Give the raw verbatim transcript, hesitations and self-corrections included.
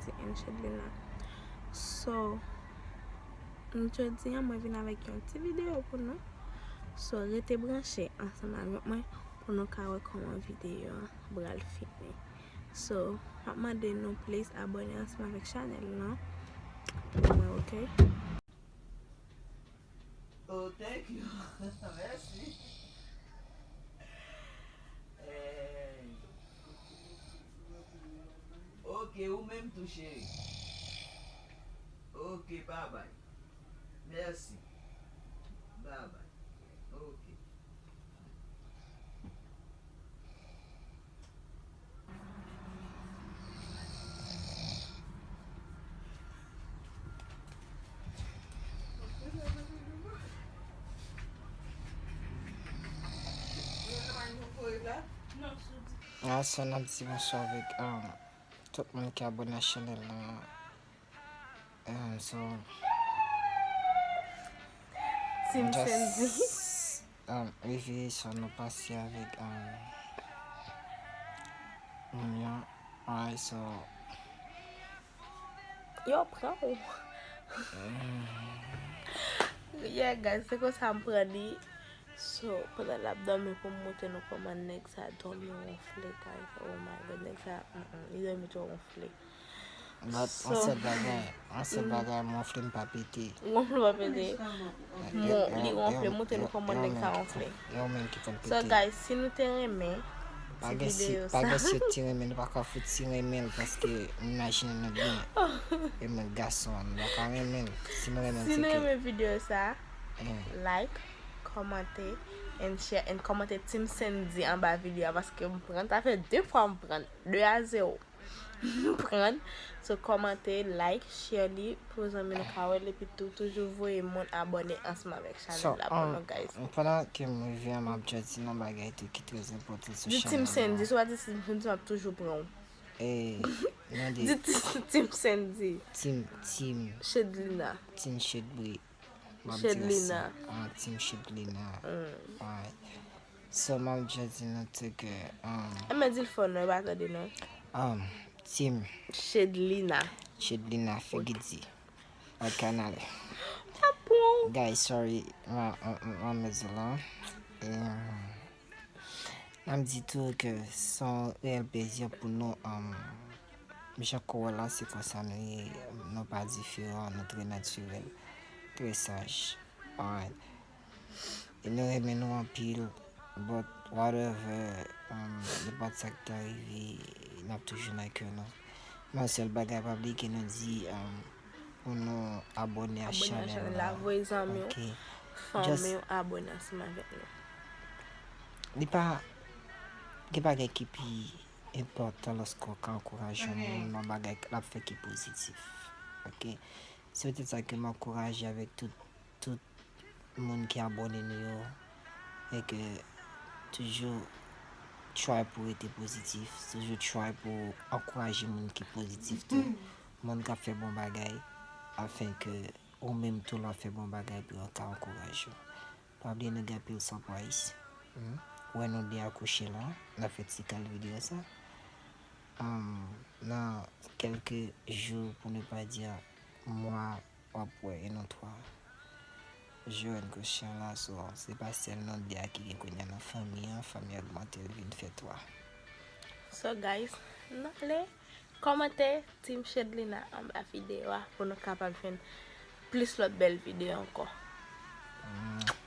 Ti N Shedlina. So, jodi a mwen vin avèk yon ti videyo pou nou. So, rete branche ansanm avèk mwen pou nou ka wè kòman videyo a pral fini. So, m ap mande nou please abòne ansanm avèk chanèl lan pou mwen, oke? Oh, thank you. Mèsi. Eh, ok, ou menm tou, cheri. Ok, babay. Mèsi. Babay. Ok. Aswè n ap di bonswa avèk, um, tout moun ki abòne a chanèl lan. Um, so, Team Sandy. Just, um, reveye sou nou pase avèk, um, moun yo. Alright, so, yo pran ou. Yeah, guys, se konsa m pran li. So, pandan l ap dòmi pou m montre nou kòman nèg sa dòmi wonfle, guys. Oh my God, nèg sa, mm, mm, li dòmi twò wonfle. But, on sèl bagay, on sèl bagay, m wonfle m pa pete. Wonfle pa pete. Bon, li wonfle, montre nou kòman nèg sa wonfle. Yo menm ki konn pete. So, guys, si nou te renmen ti videyo sa, pa gen si yo ti renmen, nou pa ka fout ti renmen l, paske m imajine nou byen. E mwen gason an, nou pa ka renmen l. Si nou renmen l, si nou renmen videyo sa, like, kòmante, and share, and kòmante Team Sandy anba videyo a, paske m pran, sa fè de fwa m pran, de a zewo. Pran. So, kòmante, like, share li pou zanmi nou ka wè l, epi tou, toujou voye moun abòne ansanm avèk chanèl la pou nou, guys. So, um, pandan ke m rive an, m ap just di yon bagay tou ki trè enpòtan sou chanèl la. Di Team Sandy, si w pa di Team Sandy, m ap toujou pran w. Eh, non, di Team Sandy. Team, Team Shedlina. Team Shedbri. M ap di Shedlina. Ah, Team Shedlina. Mm. Alright. So, m ap just di nou tou ke, um, e men di l fò non, e pa tande non. Um, Team Shedlina. Shedlina, figi di. Ok, n ale. Pa pran. Guys, sorry. M a, m a, m a mezon la. E, um, N ap di tou ke se yon reyèl plezi pou nou, um, jan kò w wè la, se konsa nou ye, nou pa diferan, nou trè natirèl, trè saj. Alright. E nou renmen nou anpil, but whatever, um, nenpòt sa k ta rive, n ap toujou nan kè nou. Men yon sèl bagay, pa bliye ke nou di, um, pou nou abòne a chanèl la. Voye zanmi w, fanmi w abòne ansanm avèk nou. Li pa gen bagay ki pi enpòtan lòske w ka ankouraje yon moun nan bagay l ap fè ki pozitif. Ok? Se poutèt sa ke m ankouraje avèk tout, tout moun ki abòne nou yo, e ke toujou try pou rete pozitif, toujou try pou ankouraje moun ki pozitif tou, moun k ap fè bon bagay, afin ke ou menm tou lè w ap fè bon bagay pou yo ka ankouraje w. Pa bliye nou gen anpil surprise. Hmm? Wè nou de akouche la, n ap fè ti kal videyo sa. Um, nan kèlke jou, pou ne pa di mwa, w ap wè e nou twa. Joène Cochon la, so, se pa sèl nou de a ki gen kounye a nan fanmi an, fanmi an ogmante, l vin fè twa. So, guys, n ale kòmante Team Shedlina anba videyo a pou nou kapab jwenn plis lòt bèl videyo ankò. Mm.